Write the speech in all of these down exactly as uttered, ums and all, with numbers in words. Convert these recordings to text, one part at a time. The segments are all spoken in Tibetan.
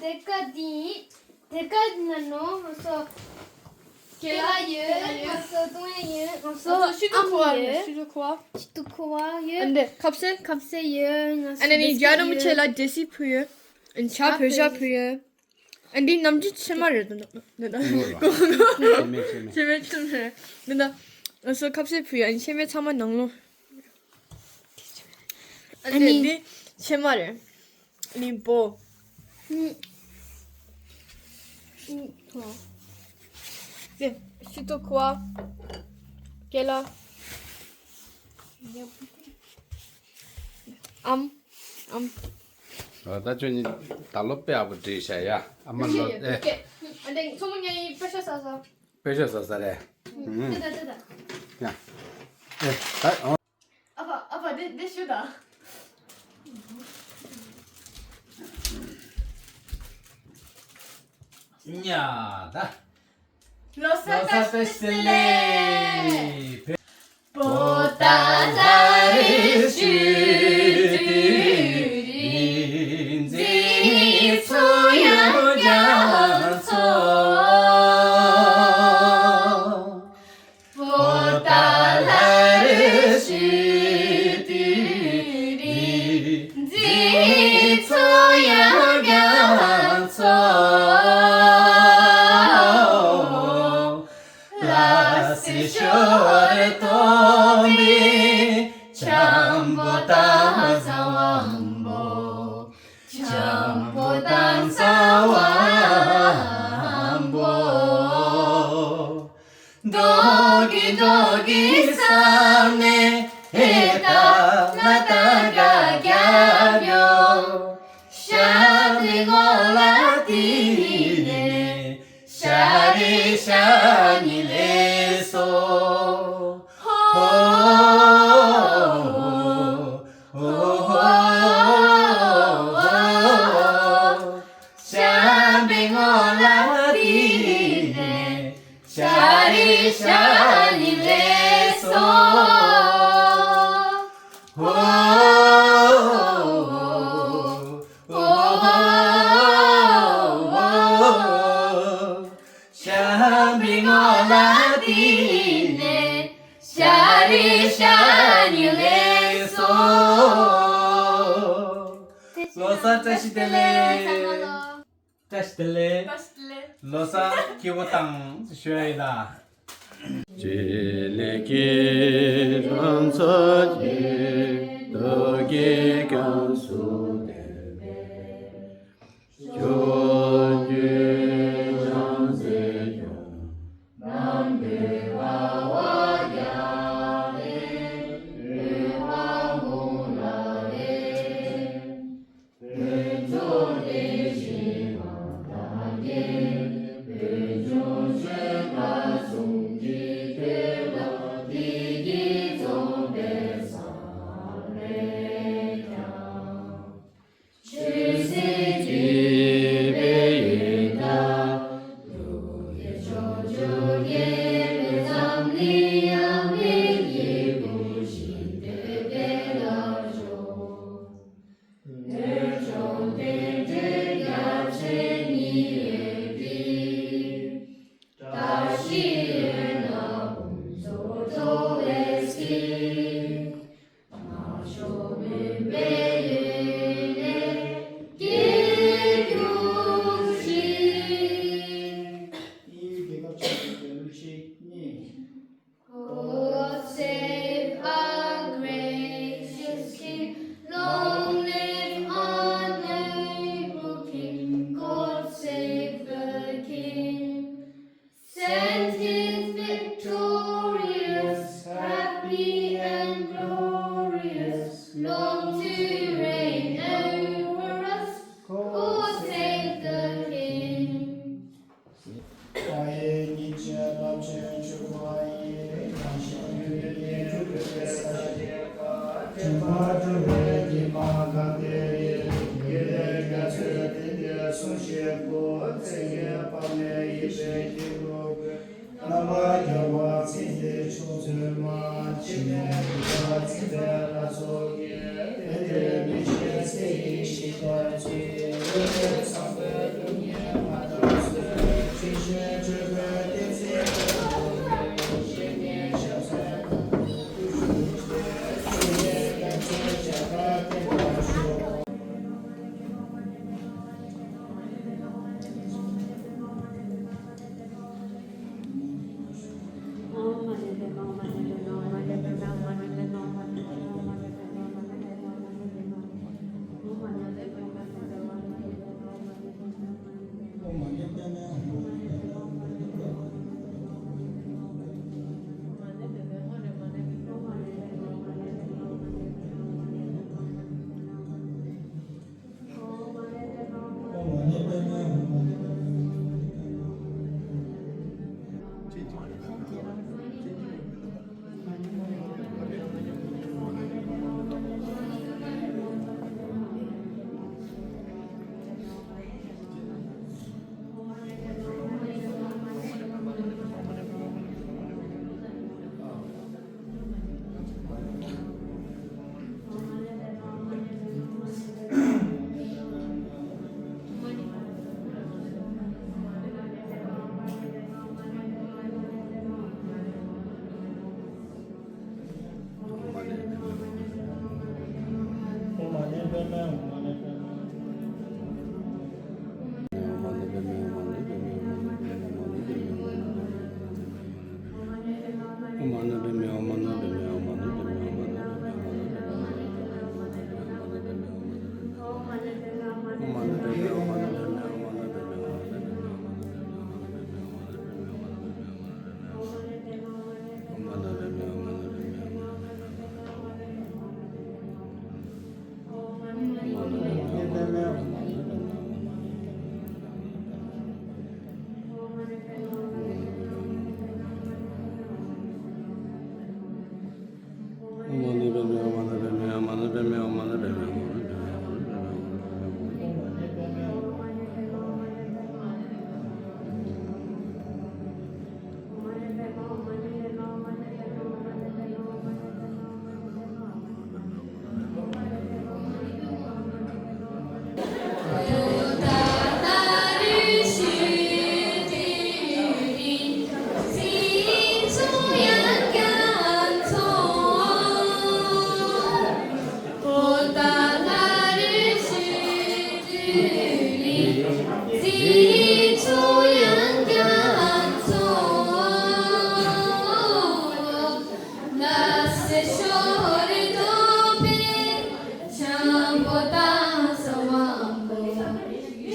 དེ་ཀ་འདི་ཡིན། དེ་ཀ་འདི་ན་ནོ་ང་ཚོ་སྐེ་ལ་ཡོད། ང་ཚོ་ཏུང་ཡ་ཡོད། ང་ཚོ་ཨམ་ཡོད། ཤི་ཏུ་ཁོ་བ་ཡོད། ཤི་ཏུ་ཁོ་བ་ཡོད། ཨ་འདི་ཁབ་སེ། ཁབ་སེ་ཡོད། ང་ཚོ་ཨ་ནི་ནི་རྒྱ་ནོ་མི་ཆེ་ལ་ཌེ་སི་ཕུ་ཡོད། ཨ་ནི་ཆ་བོད་ཤ་ཕུ་ཡོད། ཨ་འདི་ནམ་རྒྱུན་ཕྱེ་མ་རེད་འདི་འདི་འདི་འདི་ཕྱེ་མ་རེད། ཕྱེ་མ་ཕྱེ་མ་རེད་འདི་འདི། ང་ཚོ་ཁབ་སེ་ཕུ་ཡོད། ཨ་ནི་ཕྱེ་མ་ཚང་མ་ནང་ལོགས། ཨ་ནི་འདི་ཕྱེ་མ་རེད། ཨ་ནི་བོ། འདི་ཤི་ཏུ་ཁོ་བ། སྐེ་ལ། ཨམ། ཨམ། ཨ་ད་ཁྱོད་གཉིས་ད་ལོ་དཔེ་ཡག་པོ་བྲིས་ཤག་ཡ། ཨ་མ་ལོ་ཨེ། ཨ་འདི་མཚོ་མོ་ཉལ་ཡིན། པེ་ཤ་ཟ་ཟ། པེ་ཤ་ཟ་ཟ་རེད། ཨུ། ད་ད་ད་ད། ཡ། ཨེ་ད་ཨོ། ཨ་ཕ་ཨ་ཕ་འདི་འདི་ཞུ་ད། ཉ་ད། ལོ་གསར་བཀྲ་ཤིས་བདེ་ལེགས། པོ་ཏཱ་ལ་རི་ཞུ་དུས་རི་འཛིན་ཚུ་ཡང་རྒྱ་མཚོ། པོ་ཏཱ་ལ་རི་ཞུ་དུས་རི་འཛིན་ཚུ་ཡང་རྒྱ་མཚོ། ལ་སི་ཤོར་སྟོན་པའི་འཇམ་པོ་དང་གསང་བ་པོ། འཇམ་པོ་དང་གསང་བ་པོ། རྡོ་རྗེ་རྡོ་རྗེ་ས་ནས་ཧེ་ད་ལ་ད་ག་རྒྱ་ཡོ། ཤམ་བྷི་ངོ་ལ་དེ་ནས་ཤ་རི་ཤ་ཉི་ལེ་སོ། ཧོ། ཤམ་བྷི་ངོ་ལ་དེ་ནས་ཤ་རི་ཤ་ཉི་ལེ་སོ། ཧོ། ཤམ་བྷི་ངོ་ལ་དེ་ནས་ཤ་རི་ཤ་ཉི་ལེ་སོ། ལོ་གསར་བཀྲ་ཤིས་བདེ་ལེགས། བཀྲ་ཤིས་བདེ་ལེགས། བཀྲ་ཤིས་བདེ་ལེགས། ལོ་གསར་སྐྱིད་པོ་དང་ཞུ་ཡ་ཡིན་ལ། ང་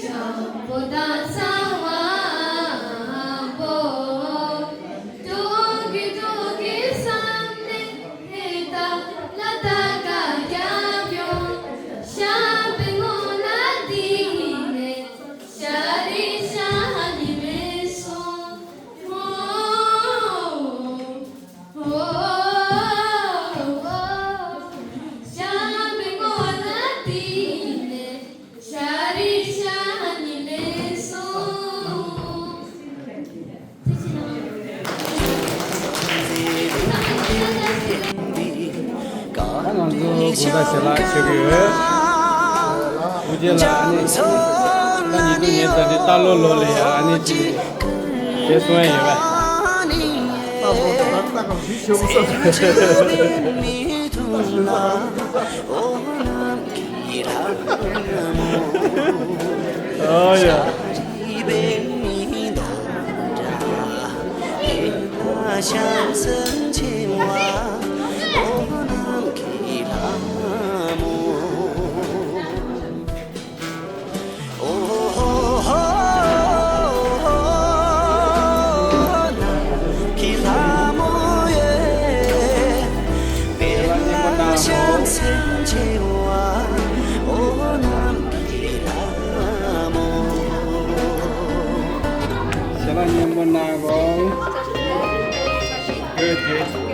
ཚོ་གོ་ད་ཞལ་ལག་མཆོད་ཀྱི་ཡོད། དབུ་ཅན་ལ་ཨ་ནི་ད་ཉིས་སྟོང་ཉི་ཤུ་རྩ་གཅིག་ལྟ་ལོ་ལོ་ལ་ཡ་ཨ་ནི་ཅིག་ཞེས་གསུང་ཡ་ཡོད་པས། ཨོ་ཡ། ཞལ་ལག་སྙན་པོ་གནང་རོགས། བསྟན་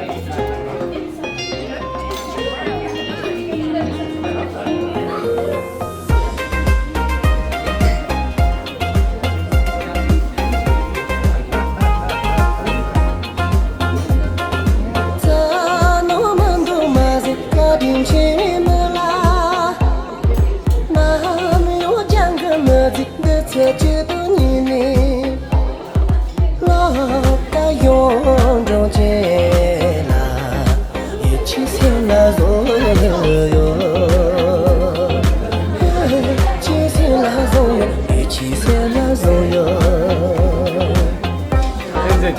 འཛིན།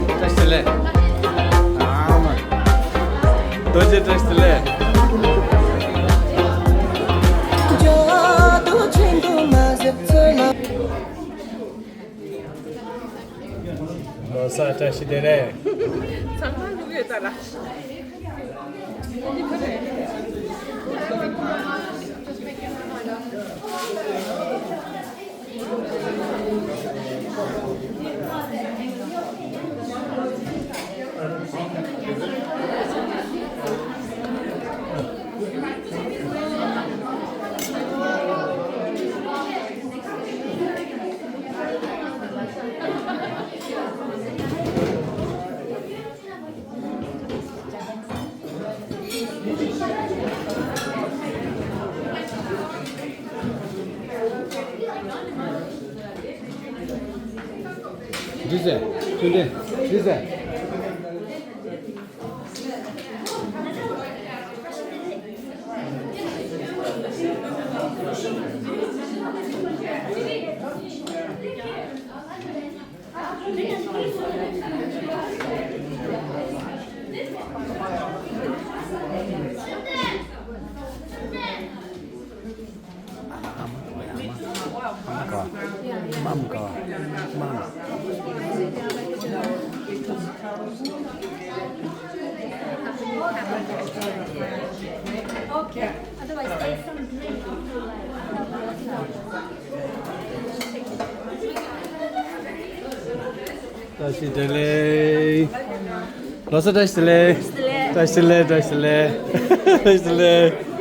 བཀྲ་ཤིས་བདེ་ལེགས། ཨ་མ། རྡོ་རྗེ། བཀྲ་ཤིས་བདེ་ལེགས། ལོ་གསར་བཀྲ་ཤིས་བདེ་ལེགས། ཚང་མ་ལུག་ཡོད་ད་ལ། འདི་ཟེར། ཚུལ་ལྡན། འདི་ཟེར། Okay. Otherwise, there's some drink. བཀྲ་ཤིས་བདེ་ལེགས། ལོ་གསར་བཀྲ་ཤིས་བདེ་ལེགས། བཀྲ་ཤིས་བདེ་ལེགས། བཀྲ་ཤིས་བདེ་ལེགས། བཀྲ་ཤིས་བདེ་ལེགས། བཀྲ་ཤིས་བདེ་ལེགས།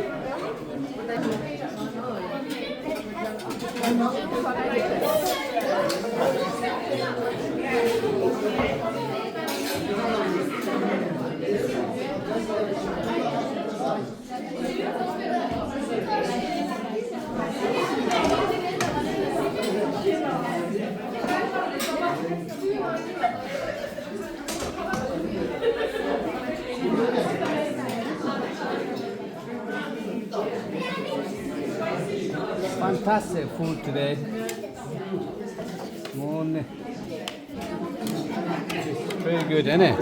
Fantastic food today. Morning. Very good, isn't it?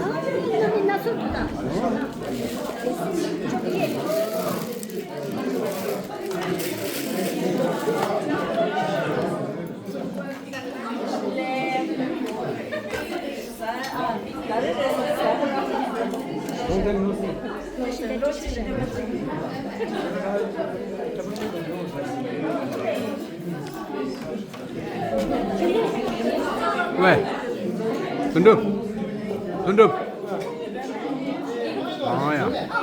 ཝེ། དོན་གྲུབ། དོན་གྲུབ། ཨང་ཡ།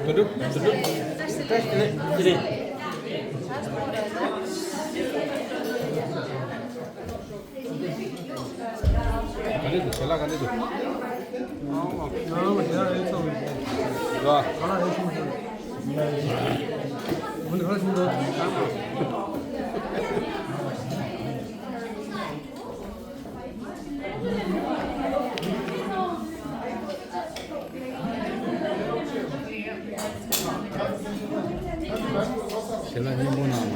ག་འདྲ་འདུག་ཞལ་ལག་ག་འདྲ་འདུག་ཨ་ཨ་ཡ་ཨེ་ཚོ། ཡ། ཞལ་ལག་སྙན་པོ་གནང་།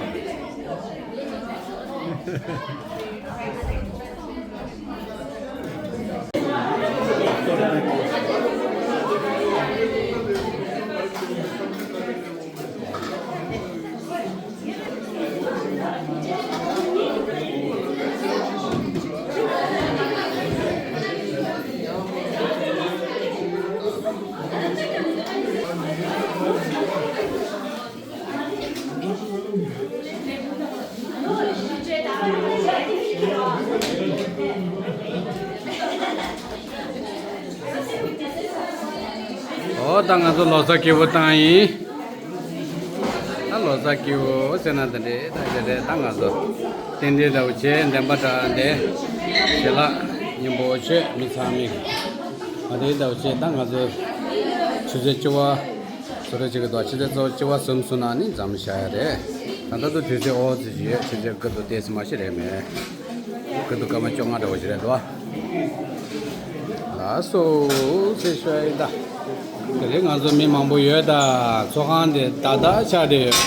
ཨོ་ད་ང་ཚོ་ལོ་གསར་སྐྱིད་པོ་བཏང་ཡིན། ད་ལོ་གསར་སྐྱིད་པོ་ཟེར་ན་འདི་འདྲའི་ད་འདི་འདྲའི་ད་ང་ཚོ་རྟེན་འབྲེལ་ལྟ་བུ་བྱས། འདན་མ་འདྲ་འདི་ཞལ་ལག་སྙན་པོ་མཆོད་མི་ཚང་མས། ང་དེ་ལྟ་བུ་བྱས། ད་ང་ཚོ་ཆུ་ཚོད་བཅུ་པ་བཟོ་འདྲ་བྱེད་ཀྱི་འདུག་ཆུ་ཚོད་གཙོ་བོ་བཅུ་པ་ཟིན་སོང་ན་ནི་འཛོམས་བཞག་ཡ་རེད། ད་ལྟ་དུ་དུས་ཚོད་ཨོ་ཙི་ཅིག་ཡོད། ཆུ་ཚོད་དགུ་དང་ཏོག་ཙམ་མ་ཞིག་རེད་མེད། དགུ་དང་སྐར་མ་བཅོ་ལྔ་འདྲ་བོ་ཞིག་རེད་འདུག་ལགས་སོ། ཟེར་ཤོག་ཡིན་ད། དེ་རིང་ང་ཚོ་མི་མང་པོ་ཡོད་ད། ཚོགས་ཁང་དེ་ཏག་ཏག་ཆགས་བསྡད་ཡོད།